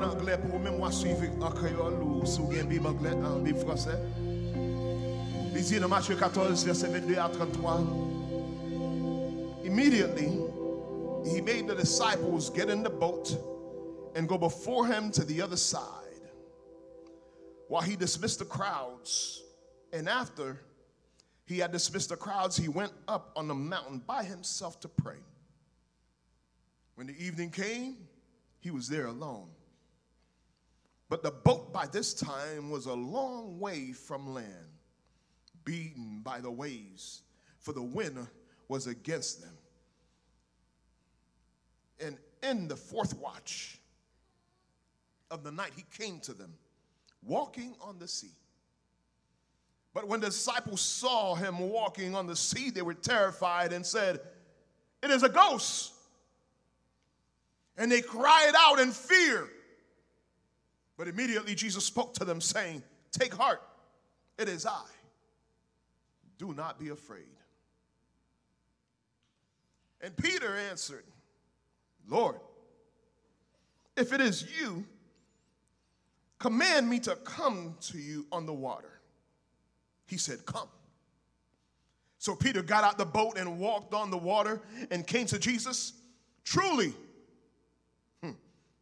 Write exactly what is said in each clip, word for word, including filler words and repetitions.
Anglè pou ou menm, w a swiv an kreyòl, ou si w gen Bib anglè, an Bib fransè. Li di nan Matye katòz, vèsè vennde a tranntwa, Immediately, he made the disciples get in the boat and go before him to the other side, while he dismissed the crowds. And after he had dismissed the crowds, he went up on the mountain by himself to pray. When the evening came, he was there alone. But the boat by this time was a long way from land, beaten by the waves, for the wind was against them. And in the fourth watch of the night, he came to them, walking on the sea. But when the disciples saw him walking on the sea, they were terrified and said, "It is a ghost." And they cried out in fear. But immediately Jesus spoke to them, saying, "Take heart, it is I. Do not be afraid." And Peter answered, "Lord, if it is you, command me to come to you on the water." He said, "Come." So Peter got out the boat and walked on the water and came to Jesus. "Truly, hmm,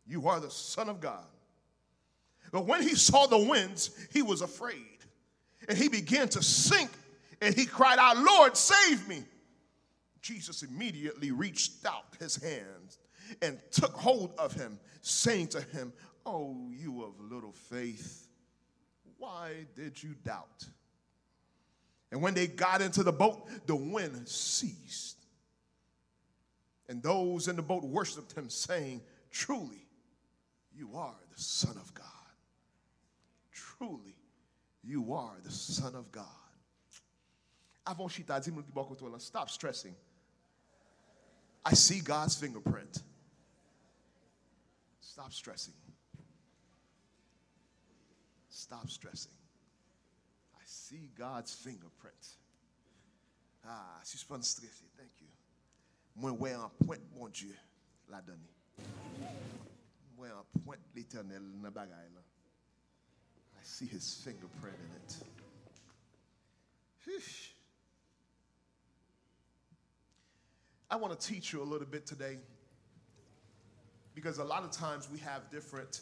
you are the Son of God." But when he saw the winds, he was afraid, and he began to sink, and he cried out, "Lord, save me." Jesus immediately reached out his hand and took hold of him, saying to him, "Oh, you of little faith, why did you doubt?" And when they got into the boat, the wind ceased. And those in the boat worshiped him, saying, "Truly, you are the Son of God. Truly, you are the Son of God." Avan w chita, di moun ki bò kote w lan, "Stop stressing. I see God's fingerprint." Stop stressing. Stop stressing. I see God's fingerprint. Ah, sispann strese. Thank you. Mwen wè anprent Bondye ladan li. Mwen wè anprent Letènèl nan bagay lan. I see his fingerprint in it. Sheesh. I want to teach you a little bit today because a lot of times we have different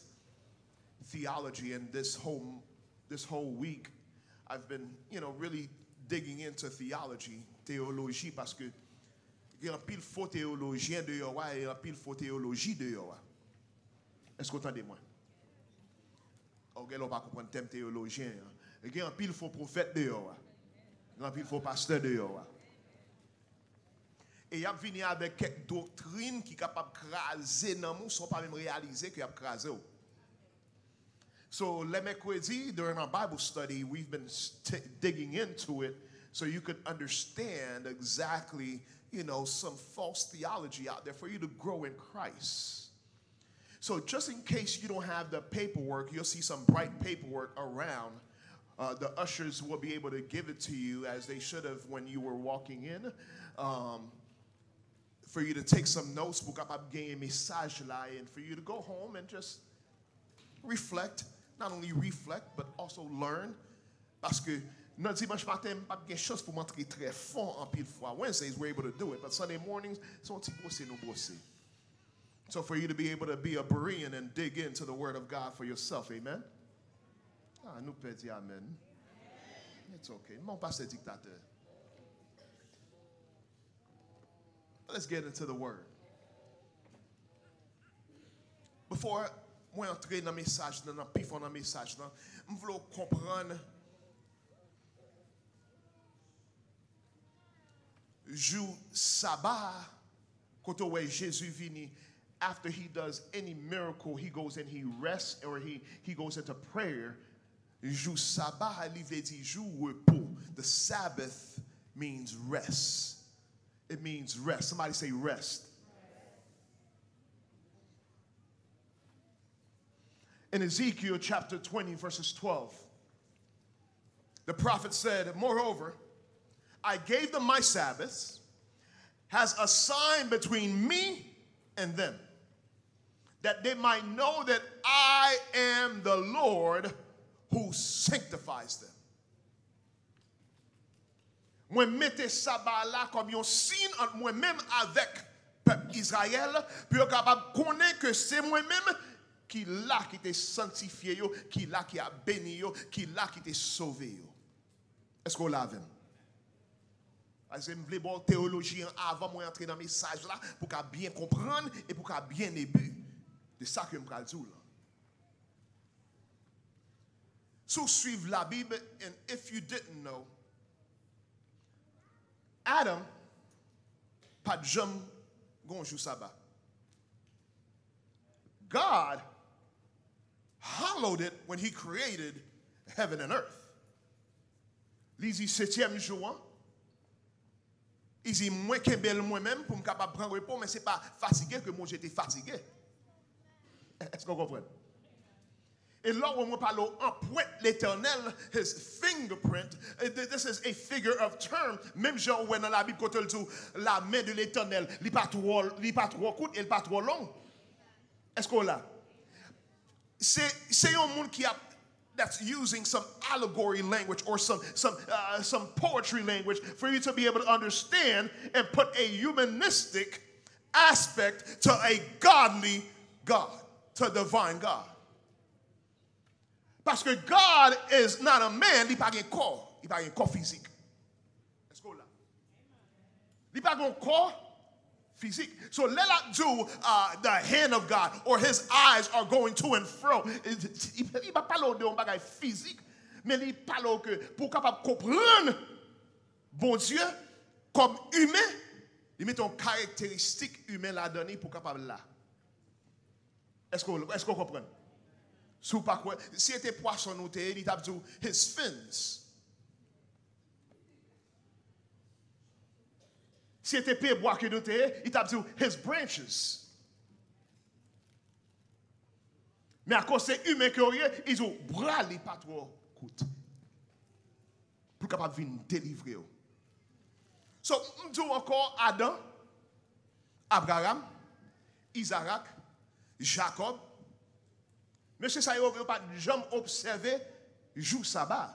theology, and this whole this whole week I've been, you know, really digging into theology, teyoloji, paske gen anpil fo teyolojyen deyò a e anpil fo teyoloji deyò a. Èske w tande mwen? Ou gen lè w pa konprann tèm teyolojyen an. Gen anpil fo pwofèt deyò a. Gen anpil fo pastè deyò a. E y ap vini avèk kèk doktrin ki kapab kraze nanm ou san w pa menm reyalize ke y ap kraze w. So, lè mèkredi, during our Bible study, we've been s- t- digging into it so you could understand exactly, you know, some false theology out there for you to grow in Christ. So, just in case you don't have the paperwork, you'll see some bright paperwork around. Uh, the ushers will be able to give it to you as they should have when you were walking in, um, for you to take some notes, pou w kapab genyen mesaj la, and for you to go home and just reflect, not only reflect, but also learn. Paske nan dimanch maten, m p ap gen chans pou m antre trè fon anpil fwa. Wednesdays, we're able to do it, but Sunday mornings, se yon ti bwose nou bwose. So for you to be able to be a Berean and dig into the Word of God for yourself, amen? Ah, nou pè di amen. It's okay. Non, pastè diktatè. Let's get into the Word. Before mwen antre nan mesaj nan, nan pi fon nan mesaj nan, m vle w konprann jou Saba a, kote w wè Jezi vini, after he does any miracle, he goes and he rests, or he, he goes into prayer. Jou Saba a, li vle di jou repo. The Sabbath means rest. It means rest. Somebody say rest. In Ezekiel chapter twenty, verses twelve, the prophet said, "Moreover, I gave them my Sabbaths as a sign between me and them, that they might know that I am the Lord who sanctifies them. Mwen mete saba la kòm yon siy ant mwen menm avèk pèp Izrayèl, pou yo kapab konnen ke se mwen menm ki la ki te sanktifye yo, ki la ki ap beni yo, ki la ki te sove yo. Èske w la avè m? Paske m vle ba w teyoloji an avan mwen antre nan mesaj la, pou w ka byen konprann e pou w ka byen ebi de sa ke m pral di w lan. Si w swiv Labib, and if you didn't know, Adam pa t janm gen yon jou saba. God hallowed it when he created heaven and earth. Li di setyèm jou an, li di mwen kenbe l mwen menm pou m kapab pran repo, men se pa fatige ke Bondye te fatige. Èske w konprann? E lè w wè mwen pale w anprent Letènèl, his fingerprint, eh, th- this is a figure of term, menm jan w wè nan Labib kote l di w la main de l'Éternel, li pa twò, li pa twò kout e li pa twò long. Èske w la? Se, se yon moun ki ap, that's using some allegory language or some, some, uh, some poetry language for you to be able to understand and put a humanistic aspect to a godly God, to a divine God. Paske God is not a man, li pa gen kò, li pa gen kò fizik. Èske w la? Li pa gen kò fizik. So lè l ap di w, uh, the hand of God or his eyes are going to and fro, li pa pale w de yon bagay fizik, men li pale w ke pou w kapab konprann Bondye kòm imen, li mete yon karakteristik imen ladan li pou w kapab la. Èske w, èske w konprann? Si w pa kwè, si se te pwason nou te ye, li t ap di w his fins. Si se te pyebwa ke nou te ye, li t ap di w his branches. Men akoz se imen ke w ye, li di w bra li pa twò kout. Pou l kapab vin delivre w. So, m di w ankò, Adan, Abraram, Izarak, Jakòb, mesye sa yo, yo pa t janm obsève jou saba.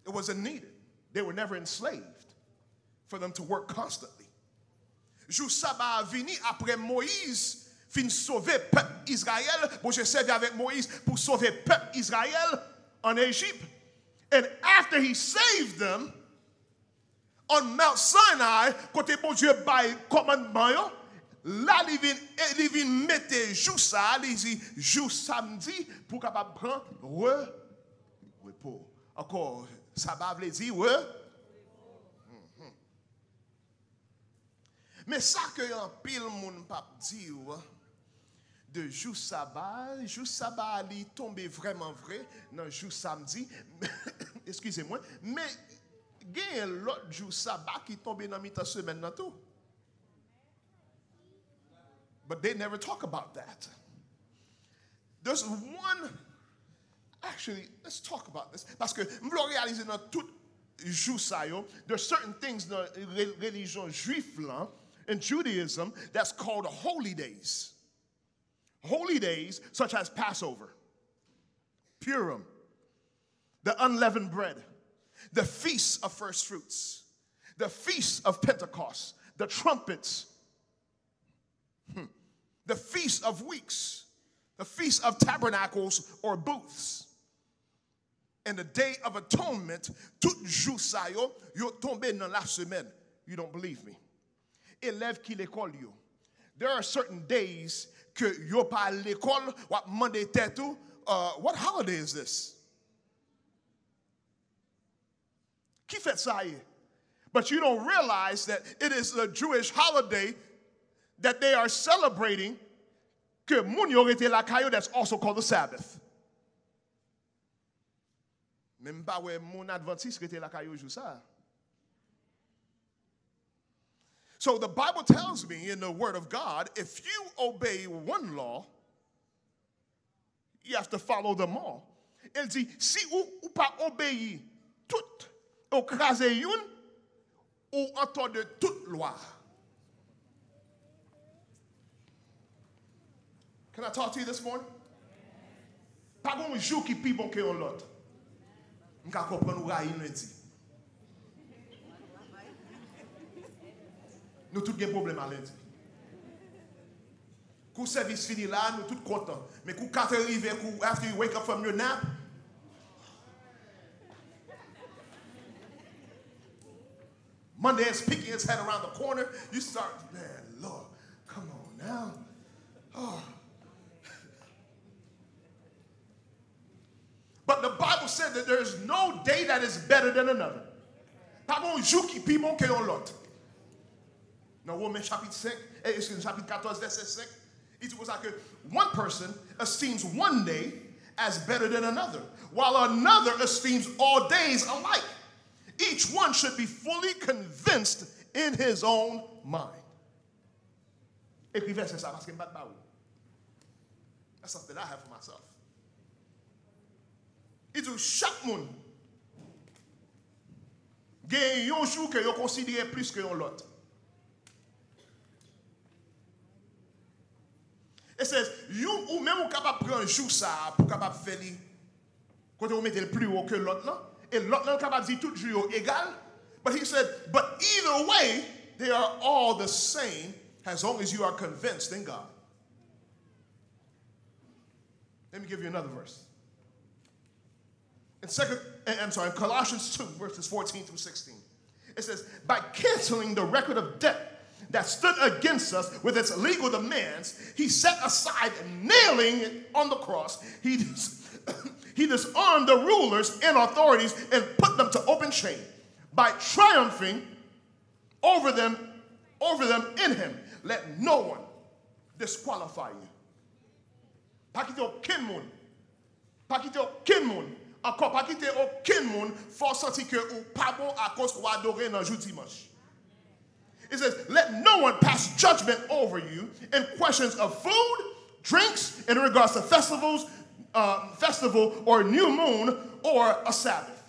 It wasn't needed. They were never enslaved for them to work constantly. Jou saba a vini apre Moyiz fin sove pèp Izrayèl. Bondye sèvi avèk Moyiz pou sove pèp Izrayèl an Ejip. And after he saved them, on Mount Sinai, kote Bondye bay kòmandman yo, la li vin, li vin mete jou sa a, li di jou samdi pou w kapab pran re, repo. Ankò, saba vle di re, Men sa ke anpil moun p ap di w de jou saba, jou saba a li tonbe vrèman vre nan jou samdi, eskize mwen, men genyen lòt jou saba ki tonbe nan mitan semèn nan tou. But they never talk about that. There's one, actually, let's talk about this. Paske m vle w reyalize nan tout jou sa yo, there's certain things nan re- relijyon jwif lan, in Judaism, that's called holy days. Holy days such as Passover, Purim, the unleavened bread, the feast of first fruits, the feast of Pentecost, the trumpets, Hmm. The Feast of Weeks, the Feast of Tabernacles or Booths, and the Day of Atonement, tout jou sa yo, yo tonbe nan lasemèn. You don't believe me? Elèv ki lekòl yo. There are certain days ke yo pa al lekòl, w ap mande tèt ou, uh, what holiday is this? Ki fèt sa ye? But you don't realize that it is a Jewish holiday that they are celebrating, ke moun yo rete lakay yo, that's also called the Sabbath. Men m pa wè moun Adventist rete lakay yo jou sa. So the Bible tells me in the Word of God, if you obey one law, you have to follow them all. El di, si ou, ou pa obeyi tout, ou kraze youn, ou antò de tout lwa. Can I talk to you this morning? Pa gen yon jou ki pi bon ke yon lòt. M ka konprann ou rayi lendi. Nou tout gen pwoblèm a lendi. Kou sèvis fini la, nou tout kontan. Men kou kat è rive, kou after you wake up from your nap, Monday is peeking its head around the corner. You start, man, Lord, come on now. Oh. But the Bible said that there is no day that is better than another. Pa gen yon jou ki pi bon ke yon lòt. Nan Women chapit senk, eh, excuse me, chapit katòz, vèsè senk, li di konsa ke one person esteems one day as better than another, while another esteems all days alike. Each one should be fully convinced in his own mind. Ekri vèsè sa paske m pa t ba ou. That's something I have for myself. Li di w chak moun gen yon jou ke yo konsidere plis ke yon lòt. E se yon ou menm ou kapab pran jou sa a pou kapab fè li kote ou mete l pli wo ke lòt lan. E lòt lan kapab di tout jou yo egal. But he said, but either way, they are all the same as long as you are convinced in God. Let me give you another verse. In second, eh, I'm sorry, in Colossians two, verses fourteen through sixteen, it says, by canceling the record of debt that stood against us with its legal demands, he set aside, nailing it on the cross, he, dis- he disarmed the rulers and authorities and put them to open shame. By triumphing over them, over them in him, let no one disqualify you. Pa kite okenn moun, pa kite okenn moun, ankò, pa kite okenn moun fè w santi ke ou pa bon akoz ke w adore nan jou dimanch. It says, let no one pass judgment over you in questions of food, drinks, in regards to festivals, uh, festival, or new moon, or a Sabbath.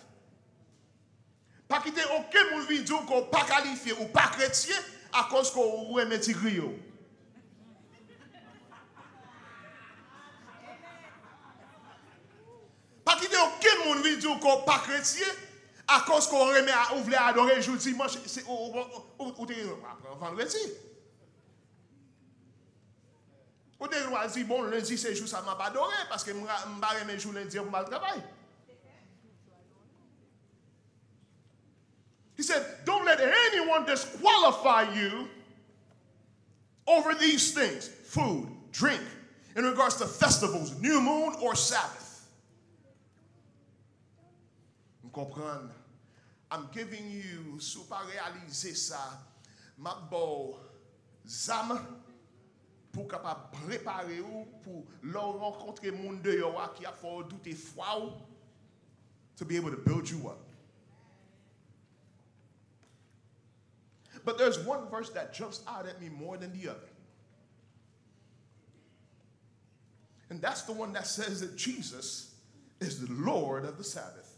Pa kite okenn moun vin di w ke w pa kalifye, ou pa kretyen, akoz ke w renmen ti griyo. Pa kite okenn moun vin di w ke w pa kretyen, akoz ke w renmen, ou vle adore jou dimanch, se, ou, ou, ou, ou te gen dwa pran vandredi. Ou te gen dwa di, bon, lendi se jou sa m ap adore, paske m, m pa renmen jou lendi an pou m al travay. He said, don't let anyone disqualify you over these things, food, drink, in regards to festivals, new moon, or Sabbath. M konprann. I'm giving you, si w pa reyalize sa, m ap ba w zam pou w kapab prepare w pou lè w rankontre moun deyò a ki ap fè w doute fwa w, to be able to build you up. But there's one verse that jumps out at me more than the other. And that's the one that says that Jesus is the Lord of the Sabbath.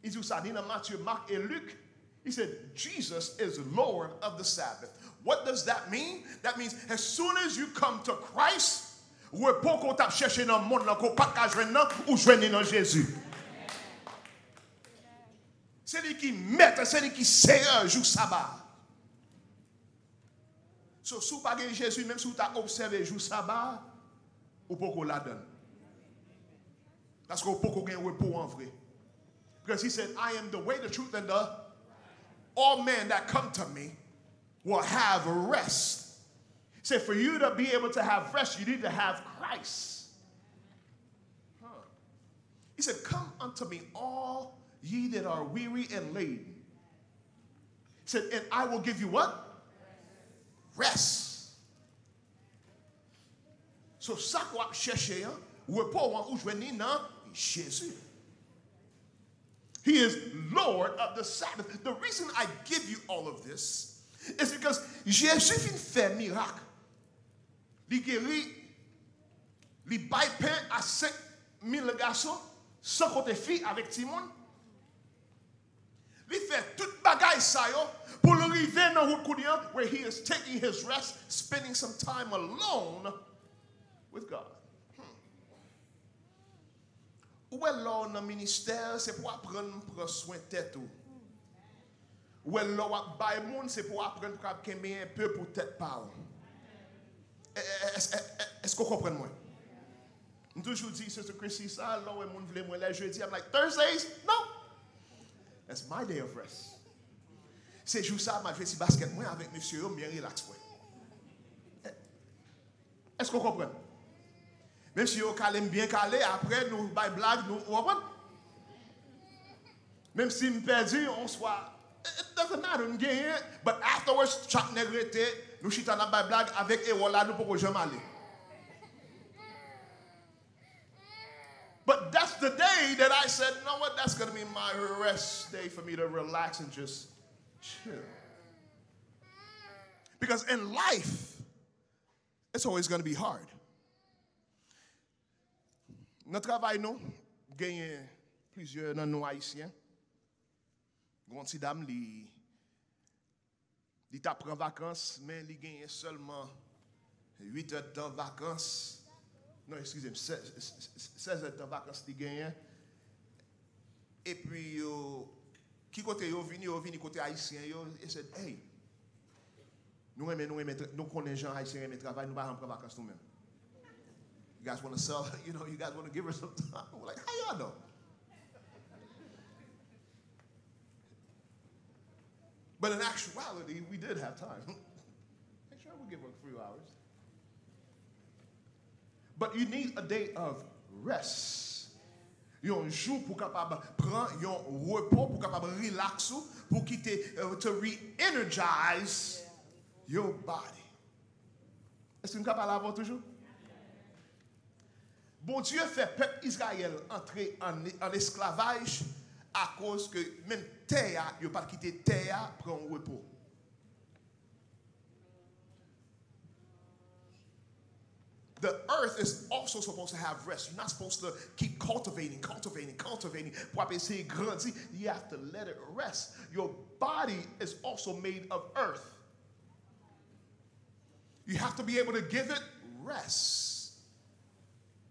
Li di w sa ni nan Matye, Mak e Lik. He said, Jesus is Lord of the Sabbath. What does that mean? That means as soon as you come to Christ, repo ke w t ap chèche nan monn nan ke w pa t ka jwenn nan, ou jwenn li nan Jezi. Se li ki mèt, se li ki seyè jou saba a. So, si w pa gen Jezi, menm si w ta obsève jou saba a, ou poko ladan l. Paske w poko gen repo an vre. Because he said, I am the way, the truth, and the all men that come to me will have rest. He said, for you to be able to have rest, you need to have Christ. Huh. He said, come unto me, all ye that are weary and laden. He said, and I will give you what? Rest. So, sa ke w ap chèche an, repo an, ou jwenn li nan Jezi. He is Lord of the Sabbath. The reason I give you all of this is because Jezi fin fè mirak. Li geri, li bay pen a senk mil gason, san konte fi avèk timoun. Li fè tout bagay sa yo pou l rive nan wout kounye a, where he is taking his rest, spending some time alone With God. Hmm. Ou wè lè w nan ministè, se pou w aprann pran swen tèt ou. Ou wè lè w ap bay moun, se pou w aprann pou w ap kenbe enpe pou tèt pa w. Èske w konprann mwen? M toujou di Sister Chrissy sa, lè w wè moun vle mwen lè jedi, I'm like, Thursdays? No! That's my day of rest. Se jou sa, m al jwe ti baskèt mwen avèk mesye yo, m byen rilaks mwen. Èske w konprann? Menm si yo kale m byen kale, apre nou bay blag, nou, ou konprann? Menm si m pèdi, on swa, it doesn't matter, m genyen, but afterwards, chak nèg rete, nou chita n ap bay blag avèk Erol la, nou poko janm ale. But that's the day that I said, you know what, that's gonna be my rest day for me to relax and just chill. Because in life, it's always gonna be hard. Nan travay nou, genyen plizyè nan nou Ayisyen. Gon ti dam, li, li ta pran vakans, men li genyen sèlman uit èdtan vakans. Non, eskize m, sèz, sèz èdtan vakans li genyen. Epi yo, ki kote yo vini? Yo vini kote Ayisyen yo. E se, hey, nou renmen, nou renmen, nou konnen jan Ayisyen renmen travay, nou pa janm pran vakans nou menm. You guys want to sell, you know, you guys want to give her some time. We're like, how y'all know? But in actuality, we did have time. Make sure we give her a few hours. But you need a day of rest. Yon jou pou kapab pran yon repo, pou kapab relax ou, pou kite, uh, to re-energize your body. Èske m ka pale avè w toujou? Bondye fè pèp Izrayèl antre an, an esklavaj akoz ke menm tè a, yo pa t kite tè a pran yon repo. The earth is also supposed to have rest. You're not supposed to keep cultivating, cultivating, cultivating. Pou ap eseye grandi, you have to let it rest. Your body is also made of earth. You have to be able to give it rest.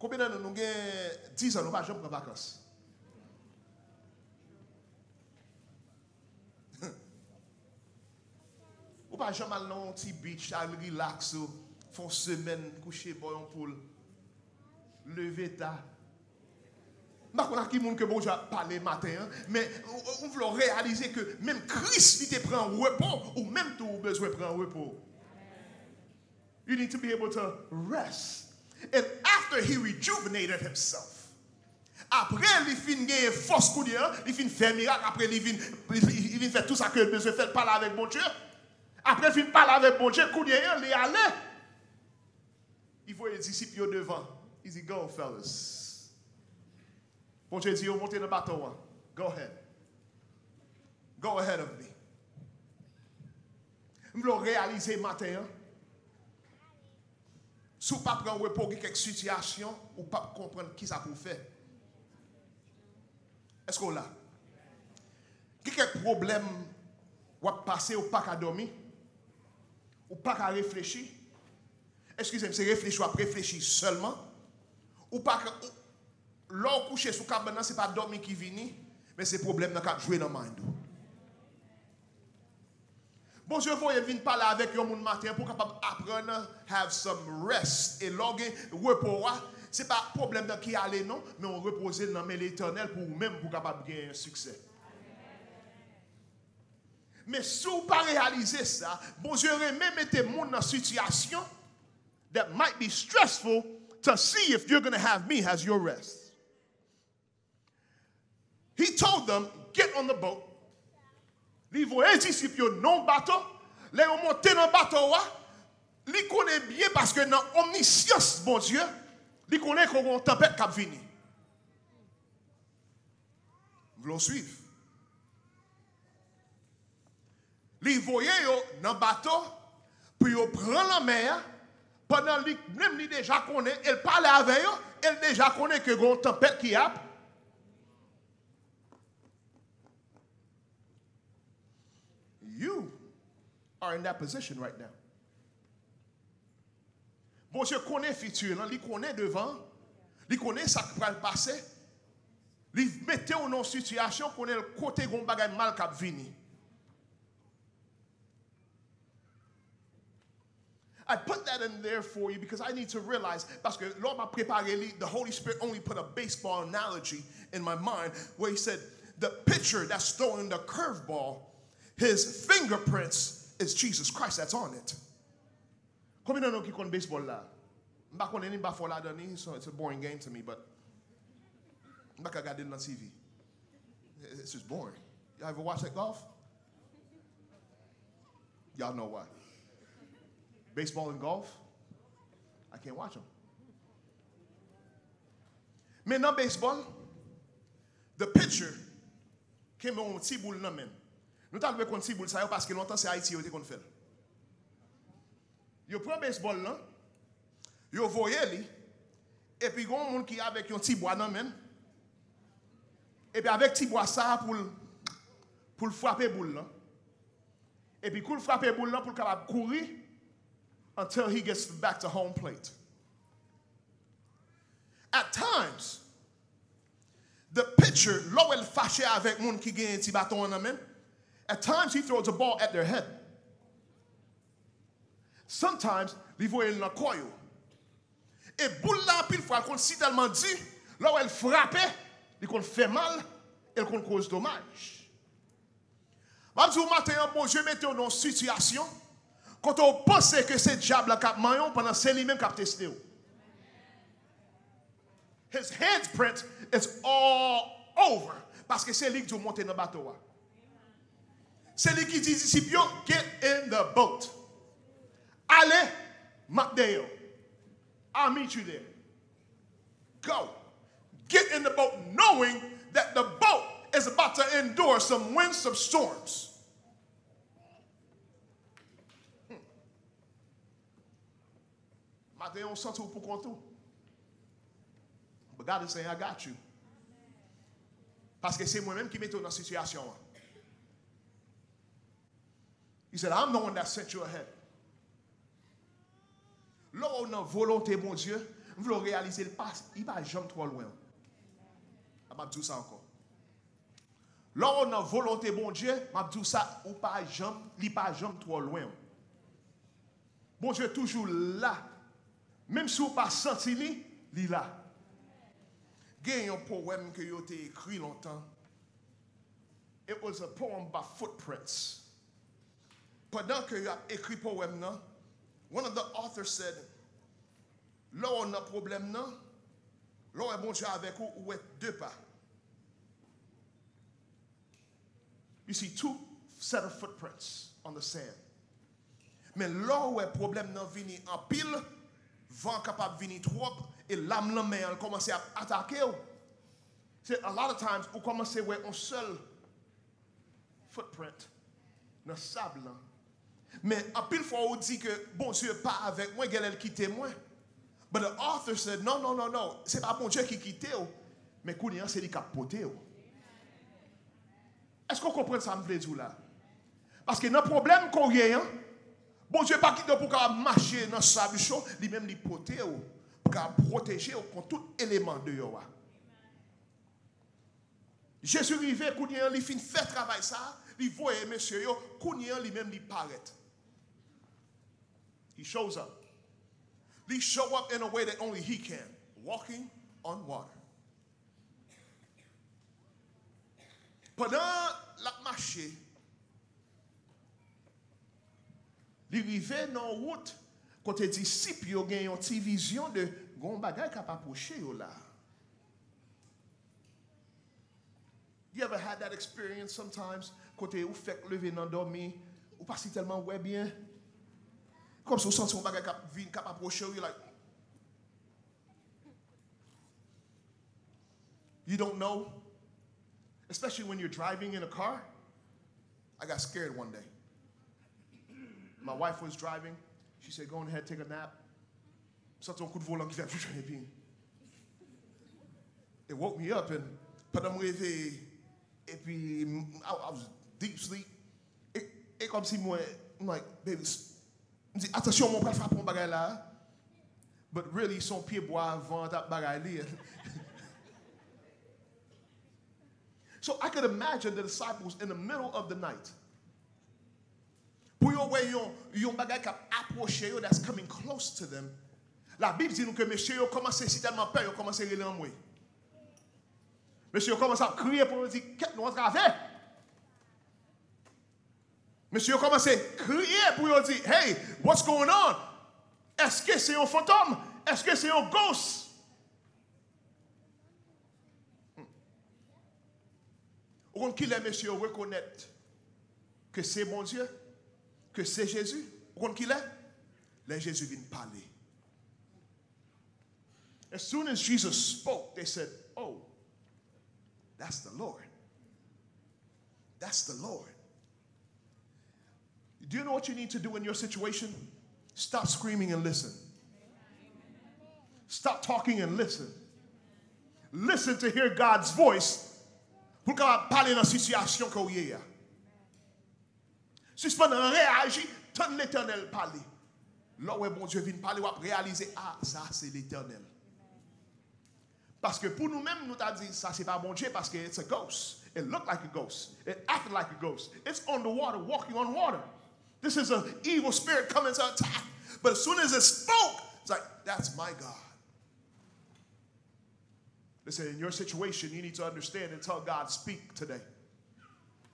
Konbyen nan nou, nou gen dis an, nou pa janm pran vakans? Ou pa janm al nan yon ti beach, al relax ou, fè yon semèn kouche bò yon poul, leve ta. M pa konn ak ki moun ke Bondye ap pale maten an, men ou, ou, ou vle w reyalize ke menm Kris, li te pran repo, ou menm tou ou bezwen pran repo. You need to be able to rest. And after he rejuvenated himself, apre li fin genyen fòs kounye an, li fin fè mirak, apre li vin, li, li vin fè tout sa ke l bezwen fè, l pale avèk Bondye. Apre l fin pale avèk Bondye, kounye an, li ale. Li voye disip yo devan. Li di, go, fellas. Bondye di yo, monte nan bato an. Go ahead. Go ahead of me. M vle w reyalize maten an, si w pa pran repo, gen kèk sitiyasyon ou p ap konprann kisa pou w fè. Èske w la? Gen kèk pwoblèm w ap pase, ou pa ka dòmi, ou pa ka reflechi. Eskize m, se reflechi w ap reflechi sèlman. Ou pa ka, ou, lè w kouche sou kabann nan, se pa dòmi ki vini, men se pwoblèm nan k ap jwe nan mind ou. Bondye voye m vin pale avèk yon moun maten an pou w kapab aprann have some rest. E lè w gen repo a, se pa pwoblèm nan ki ale non, men w repoze l nan men Letènèl pou ou menm pou w kapab gen siksè. Men si w pa reyalize sa, Bondye renmen mete moun nan sitiyasyon that might be stressful to see if you're gonna have me as your rest. He told them, get on the boat. Li voye disip yo nan yon bato. Lè yo monte nan bato a, li konnen byen paske nan omnisyans Bondye, li konnen ke gen yon tanpèt k ap vini. M vle w swiv. Li voye yo nan bato pou yo pran lanmè a, pandan li menm li deja konnen, e l pale avè yo, e l deja konnen ke gen yon tanpèt ki ap. You are in that position right now. Bondye konnen fiti lan, li konnen devan, li konnen sa k pral pase. Li mete w nan yon sitiyasyon konnen l kote gen yon bagay mal k ap vini. I put that in there for you because I need to realize, paske lè m ap prepare li, the Holy Spirit only put a baseball analogy in my mind where he said, the pitcher that's throwing the curveball, his fingerprints is Jesus Christ that's on it. Konbyen nan nou ki konn baseball la? M pa konnen ni, m pa fò ladan ni, so it's a boring game to me, but m pa ka gade l nan T V. It's just boring. Y'all ever watch that golf? Y'all know why. Baseball and golf, I can't watch them. Men nan baseball, the pitcher kenbe yon ti boul nan men l. Nou ta dwe konn ti boul sa yo paske lontan se Ayiti yo te konn fè l. Yo pran baseball lan, yo voye li, epi gen yon moun ki avèk yon ti bwa nan men l, epi avèk ti bwa sa a pou l, pou l frape boul lan. Epi kou l frape boul lan pou l kapab kouri until he gets back to home plate. At times, the pitcher, lè w wè l fache avèk moun ki genyen ti baton an nan men l, at times he throws a ball at their head. Sometimes, li voye l nan kò yo. E boul la, anpil fwa, l konn si tèlman di, lè w wè l frape, li konn fè mal, e l konn koz domaj. M ap di w maten an, Bondye mete w nan yon sitiyasyon kote w panse ke se dyab la k ap manyen w pandan se li menm k ap teste w. His handprint is all over. Paske se li ki di w monte nan bato a. Se li ki di disip yo, "Get in the boat." Ale, m ap dèyè w. I'll meet you there. Go. Get in the boat knowing that the boat is about to endure some winds, some storms. Hmm. Maten an, w santi w poukont ou. But God is saying, "I got you." Paske se mwen menm ki mete w nan sitiyasyon an. He said, "I'm the one that sent you ahead." Lè w nan volonte Bondye, m vle w reyalize l pa, li pa janm twò lwen w. M ap di w sa ankò. Lè w nan volonte Bondye, m ap di w sa, ou pa janm, li pa janm twò lwen w. Bondye toujou la. Menm si w pa santi li, li la. Gen yon powèm ke yo te ekri lontan. It was a poem about footprints. Pandan ke y ap ekri powèm nan, one of the authors said, lè w nan pwoblèm nan, lè w wè Bondye avèk ou, ou wè de pa. You see two set of footprints on the sand. Men lè w wè pwoblèm nan vini anpil, van kapab vini twòp, e lam lanmè an kòmanse ap atake w. Se a lot of times ou kòmanse wè yon sèl footprint nan sab lan. Men anpil fwa ou di ke Bondye pa avèk mwen, genlè l kite mwen. But the author said, "No, no, no, no. Se pa Bondye ki kite w, men kounye an se li k ap pote w." Èske w konprann sa m vle di w la? Paske nan pwoblèm ke w ye an, Bondye pa kite w pou w kapab mache nan sab cho, li menm li pote w, pou w kapab pwoteje w kont tout eleman deyò a. Jezi rive, kounye an li fin fè travay sa, li voye mesye yo, kounye an li menm li parèt. He shows up. Li show up in a way that only he can, walking on water. Pandan l ap mache, li rive nan yon wout kote disip yo gen yon ti vizyon de gen yon bagay k ap apwoche yo la. You ever had that experience sometimes? Kote ou fèk leve nan dòmi, ou pa si tèlman wè byen. Kòmsi ou santi yon bagay k ap vin, k ap apwoche w, you like, you don't know. Especially when you're driving in a car. I got scared one day. My wife was driving. She said, "Go on ahead, take a nap." M santi yon kout volan ki fè epi it woke me up, and pandan m reveye, epi m- I, I was deep sleep. E, e kòmsi mwen, m like, "Baby, s- m di, "Atansyon, mwen pral frape yon bagay la." But really, se yon pye bwa van t ap bagay li. So I could imagine the disciples in the middle of the night. Pou yo wè yon, yon bagay k ap apwoche yo, that's coming close to them. Labib di nou ke mesye yo kòmanse, si tèlman pè, yo kòmanse rele anmwe. Mesye yo kòmanse ap kriye pou yo di, kèt nou antrave. Mesye yo kòmanse kriye pou yo di, hey, what's going on? Èske se yon fantòm? Èske se yon ghost? Ou konn kilè mesye yo rekonèt ke se Bondye, ke se Jezi? Ou konn kilè? Lè Jezi vin pale. As soon as Jesus spoke, they said, oh, that's the Lord. That's the Lord. Do you know what you need to do in your situation? Stop screaming and listen. Stop talking and listen. Listen to hear God's voice. Pou l kapab pale nan sitiyasyon ke w ye a. Sispann reyaji, tann Letènèl pale. Lè w wè Bondye vin pale, w ap reyalize, ah, sa se Letènèl. Paske pou nou menm, nou ta di, sa se pa Bondye, paske it's a ghost. It look like a ghost. It acted like a ghost. It's on the water, walking on water. This is an evil spirit coming to attack. But as soon as it spoke, it's like, that's my God. Listen, in your situation, you need to understand and tell God, speak today.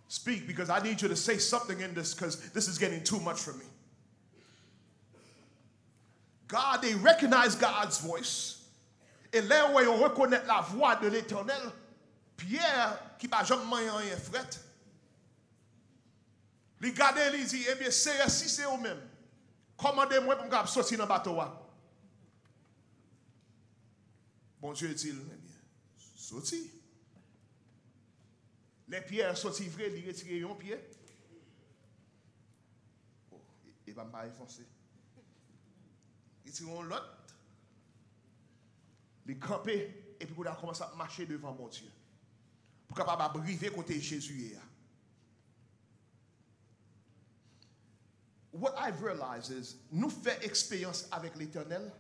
Speak, because I need you to say something in this, because this is getting too much for me. God, they recognize God's voice. E lè yo wè yo rekonèt la voix de l'Éternel, Pyè, ki pa janm manyen anyen frèt, li gade, li di, ebyen, Seyè, si se ou menm, kòmande mwen pou m kapab soti nan bato a. Bondye di l, ebyen, soti. Lè Pyè soti vre, li retire yon pye. Oh, e, e pa m pa enfonse. Li tire yon lòt. Li kanpe, epi kounye a kòmanse ap mache devan Bondye. Pou kapab ap rive kote Jezi ye a. What I've realized is, nou fè eksperyans avèk Letènèl,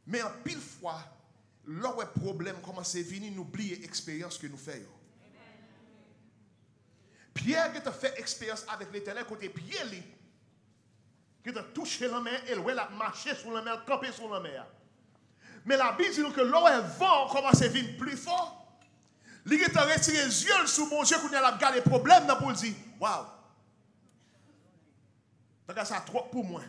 men anpil fwa, lè w wè pwoblèm kòmanse vini, nou bliye eksperyans ke nou fè yo. Pyè gentan fè eksperyans avèk Letènèl kote pye li gentan touche lanmè a, e l wè l ap mache sou lanmè a, l kanpe sou lanmè a. Men Labib di nou ke lè w wè van an kòmanse vin pli fò, li gentan retire zye l sou Bondye, kounye a l ap gade pwoblèm nan pou l di, wow, bagay sa twòp pou mwen.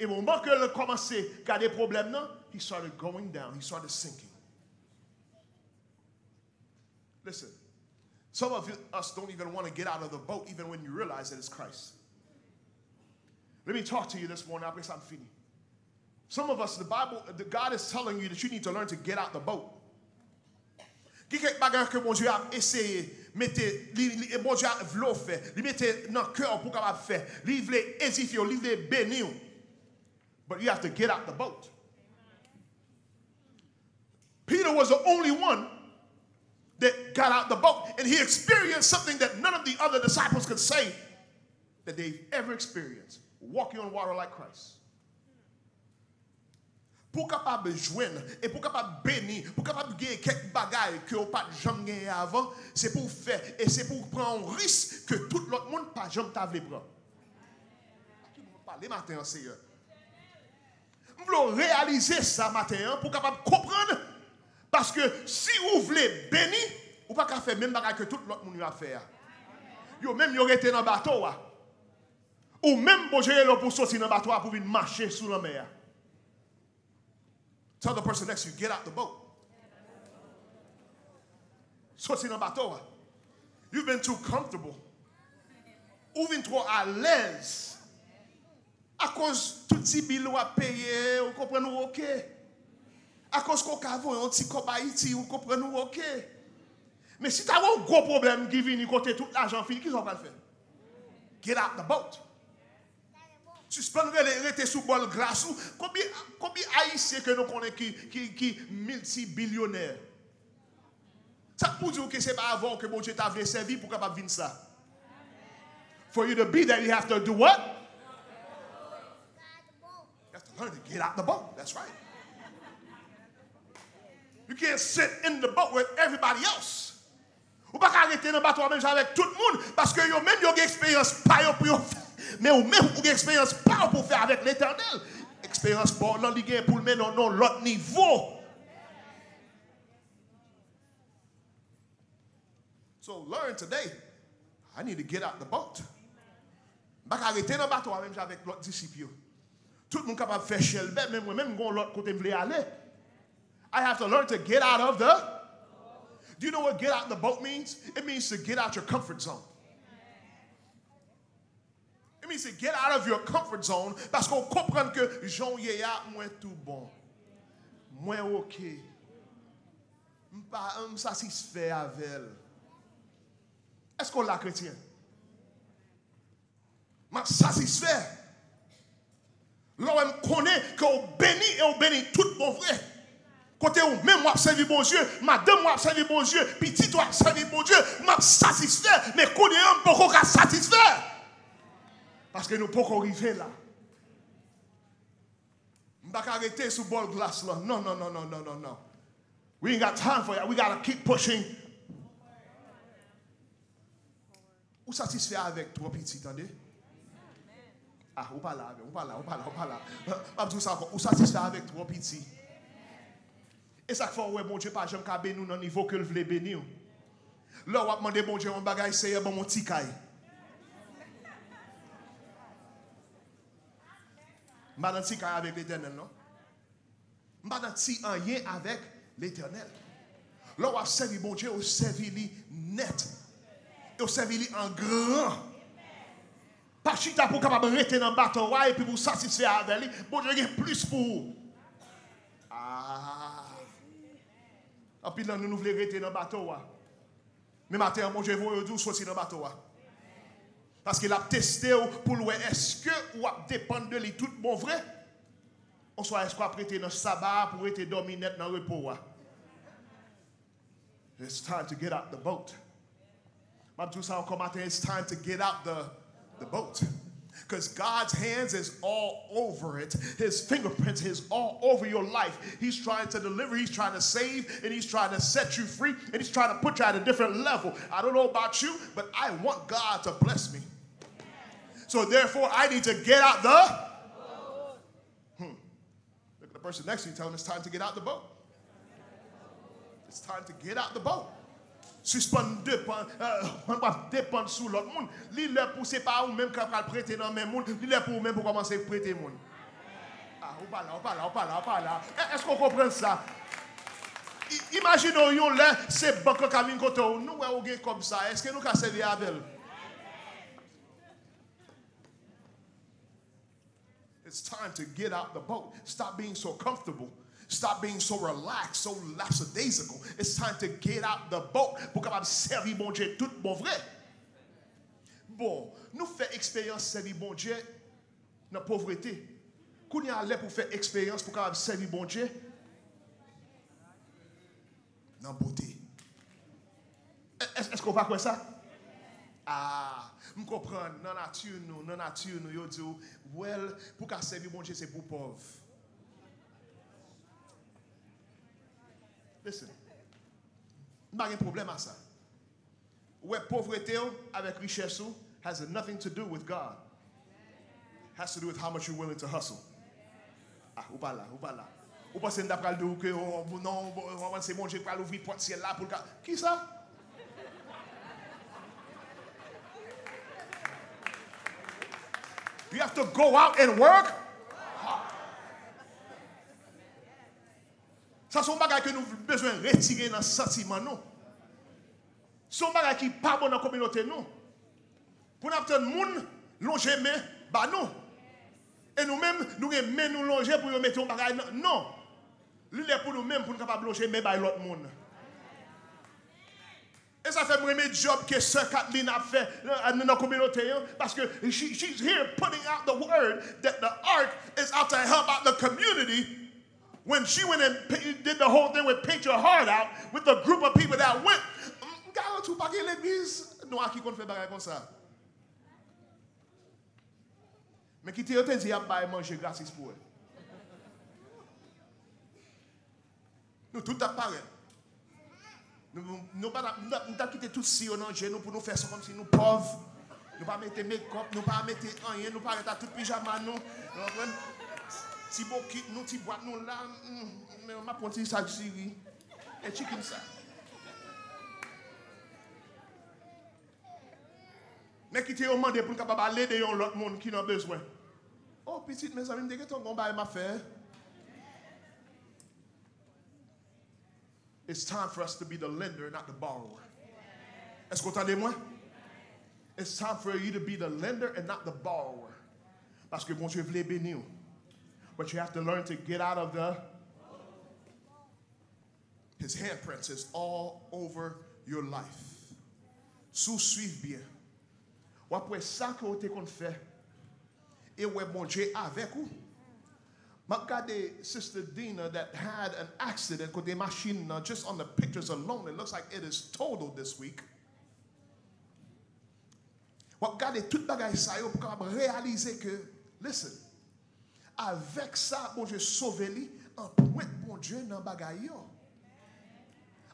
E moman ke l kòmanse gade pwoblèm nan, he started going down, he started sinking. Listen, some of us don't even want to get out of the boat even when you realize that it's Christ. Let me talk to you this morning, apre sa m fini. Some of us, the Bible, the, God is telling you that you need to learn to get out the boat. Gen kèk bagay ke Bondye ap eseye mete, li, li, Bondye ap vle w fè, li mete nan kè w pou w kapab fè, li vle edifye w, li vle beni w. But you have to get out the boat. Peter was the only one that got out the boat, and he experienced something that none of the other disciples could say that they've ever experienced, walking on water like Christ. Pou w kapab jwenn, e pou w kapab beni, pou w kapab gen kèk bagay ke w pa t janm genyen avan, se pou w fè, e se pou w pran yon risk ke tout lòt moun pa janm ta vle pran. A ki moun w ap pale maten an, Seyè? M vle w reyalize sa maten an pou w kapab konprann. Paske si ou vle beni, ou pa ka fè menm bagay ke tout lòt moun yo ap fè a. Yo menm, yo rete nan bato a. Ou menm, Bondye rele w pou w soti nan bato a pou w vin mache sou lanmè a. Tell the person next to you, get out the boat. Soti nan bato a. You've been too comfortable. Ou vin twò alèz. Akoz tout ti bil w ap peye, ou konprann ou oke. Akoz ke w ka voye yon ti kòb Ayiti, ou konprann ou oke. Men si ta gen yon gwo pwoblèm ki vini kote tout lajan fini, kisa w pral fè? Get out the boat. Sispann rele, rete sou bòl glas ou. Konbyen, konbyen Ayisyen ke nou konnen ki, ki, ki miltibilyonè? Sa k pou di w ke se pa avè w ke Bondye ta vle sèvi pou w kapab vin sa? For you to be that, you have to do what? You have to Learn to get out the boat. That's right. You can't sit in the boat with everybody else. Ou pa ka rete nan bato a menm jan avèk tout moun, paske yo menm yo gen eksperyans pa yo pou yo fè. Men ou menm ou gen eksperyans pa w pou w fè avèk Letènèl. Eksperyans pa w lan li gen pou l mennen w nan yon lòt nivo. So learn today. I need to get out the boat. M pa ka rete nan bato a menm jan avèk lòt disip yo. Tout moun kapab fè chèlbè, men mwen menm m gon lòt kote m vle ale. I have to learn to get out of the. Do you know what get out the boat means? It means to get out your comfort zone. It means to get out of your comfort zone, paske w konprann ke jan w ye a, mwen tou bon. Mwen oke. M pa, m satisfè avè l. Èske w la, kretyen? M ap satisfè. Lè w wè m konnen ke w beni e w beni tout bon vre. Kote ou menm w ap sèvi Bondye, madanm w ap sèvi Bondye, pitit w ap sèvi Bondye, m ap satisfè, men kounye a m poko ka satisfè. Paske nou poko rive la. M pa ka rete sou bòl glas lan. Non, non, non, non, non, non, non. We ain't got time for that. We gotta keep pushing. Ou satisfè avèk twò piti, tande? Ah, ou pa la avè m, ou pa la, ou pa la, ou pa la. M ap di w sa ankò, ou satisfè avèk twò piti. E sa k fè w wè Bondye pa janm ka beni w nan nivo ke l vle beni w. Lè w ap mande Bondye yon bagay, Seyè, ban m yon ti kay. M pa nan ti kay avèk Letènèl, non. M pa nan ti anyen avèk Letènèl. Lè w ap sèvi Bondye, ou sèvi li nèt. E w sèvi li an gran. Pa chita pou w kapab rete nan bato a epi pou w satisfè avè li. Bondye gen plis pou ou. Ah. Anpil nan nou, nou vle rete nan bato a. Men maten an, Bondye voye w di w soti nan bato a. Paske l ap teste w pou l wè èske w ap depann de li tout bon vre. Oswa èske w ap rete nan saba a pou w rete dòmi nèt nan repo a. It's time to get out the boat. M ap di w sa ankò maten, it's time to get out the, the boat. Because God's hands is all over it. His fingerprints is all over your life. He's trying to deliver, he's trying to save, and he's trying to set you free, and he's trying to put you at a different level. I don't know about you, but I want God to bless me. So therefore, I need to get out the. Hmm. Look at the person next to you, tell them it's time to get out the boat. It's time to get out the boat. Sispann depann, euh, w ap depann sou lòt moun. Li lè pou se pa ou menm k ap pral prete nan men moun, li lè pou ou menm pou kòmanse prete moun. Ah, ou pa la, ou pa la, ou pa la, ou pa la. È-, èske w konprann sa? I-, imajine w yon lè, se bank lan ka vin kote w. Nou wè ou gen kòb sa, èske nou ka sèvi avè l? It's time to get out the boat. Stop being so comfortable. Stop being so relaxed, so lackadaisical. It's time to get out the boat pou kapab sèvi Bondye tout bon vre. Bon, nou fè eksperyans sèvi Bondye nan povrete. Kounye a lè pou fè eksperyans pou kapab sèvi Bondye nan bote. È-, è-, èske w pa kwè sa? Ah, m konprann, nan nati nou, nan nati nou, yo di w, well, pou ka sèvi Bondye, se pou pòv. Listen, m pa gen pwoblèm a sa. Ou wè, povrete w avèk richès ou has nothing to do with God. Has to do with how much you're willing to hustle. Ah, ou pa la, ou pa la. Ou panse m ta pral di w ke, oh, non, bon, se Bondye k pral ouvri pòt syèl la pou l ka. Kisa? You have to go out and work hard. Sa se yon bagay ke nou bezwen retire nan santiman nou. Se yon bagay ki pa bon nan kominote nou. Pou n ap tann moun lonje men ba nou. E nou menm, nou gen men nou lonje pou yo mete yon bagay nan, non. Li lè pou nou menm pou nou kapab lonje men bay lòt moun. E sa fè m renmen djòb ke sè Kathleen ap fè, euh, nan kominote an, paske she, she's here putting out the word that the ark is out to help out the community. When she went and pa-, did the whole thing with Paint Your Heart Out with the group of people that went, m, m garanti w pa gen legliz nwa ki konn fè bagay konsa. Men kite yo te di y ap bay manje gratis pou wè. Nou tout t ap parèt. Nou, nou pa t ap, nou t ap, nou t ap kite tout si yo nan je nou pou nou fè sa kòmsi nou pòv. Nou pa mete mekòp, nou pa mete anyen, nou parèt ak tout pijama nou. Ou konprann? Ti bokit nou, ti bwat nou la. Mm, men m ap pran ti sak diri. E chicken sa. Men kite yo mande pou n kapab al ede yon lòt moun ki nan bezwen. O pitit, mezanmi, m te gentan gon bagay m ap fè. It's time for us to be the lender, not the borrower. Èske w tande mwen? It's time for you to be the lender and not the borrower. Paske Bondye vle beni w. But you have to learn to get out of the His handprints is all over your life. Si w swiv byen, w ap wè sa ke w te konn fè e w wè Bondye avèk ou. M ap gade Sister Dina that had an accident kote machin nan, just on the pictures alone, it looks like it is totaled this week. W ap gade tout bagay sa yo pou kapab reyalize ke, listen, avèk sa, Bondye sove li, anprent Bondye nan bagay yo.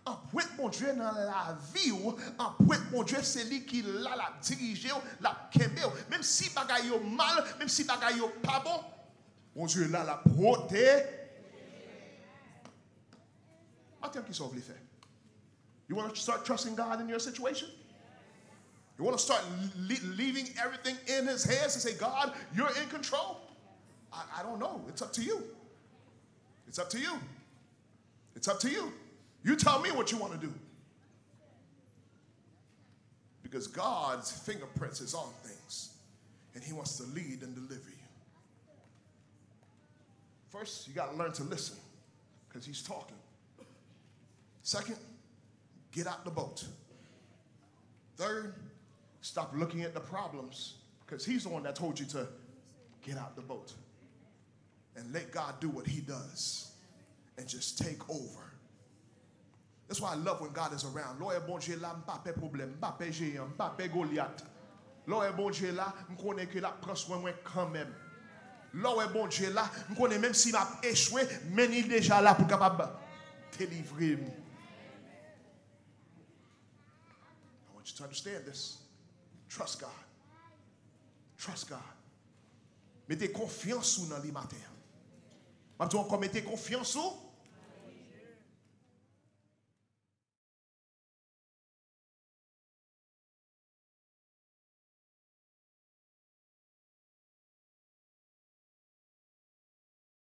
Anprent Bondye nan lavi w, anprent Bondye se li ki la, l ap dirije w, l ap kenbe w. Menm si bagay yo mal, menm si bagay yo pa bon, Bondye la, l ap pwote. Maten, kisa w vle fè? You want to start trusting God in your situation? You want to start le- leaving everything in His hands and say, God, you're in control? I, I don't know. It's up to you. It's up to you. It's up to you. You tell me what you want to do. Because God's fingerprints is on things. And He wants to lead and deliver you. First, you got to learn to listen because He's talking. Second, get out the boat. Third, stop looking at the problems because He's the one that told you to get out the boat. And let God do what He does and just take over. That's why I love when God is around. Lè w wè Bondye la, m pa pè pwoblèm, m pa pè jeyan, m pa pè Golyat. Lè w wè Bondye la, m konnen ke l ap pran swen mwen kanmenm. Lè w wè Bondye la, m konnen menm si m ap echwe, men li deja la pou l kapab delivre m. I want you to understand this. Trust God. Trust God. Mete konfyans ou nan li maten an. M ap di w ankò, mete konfyans ou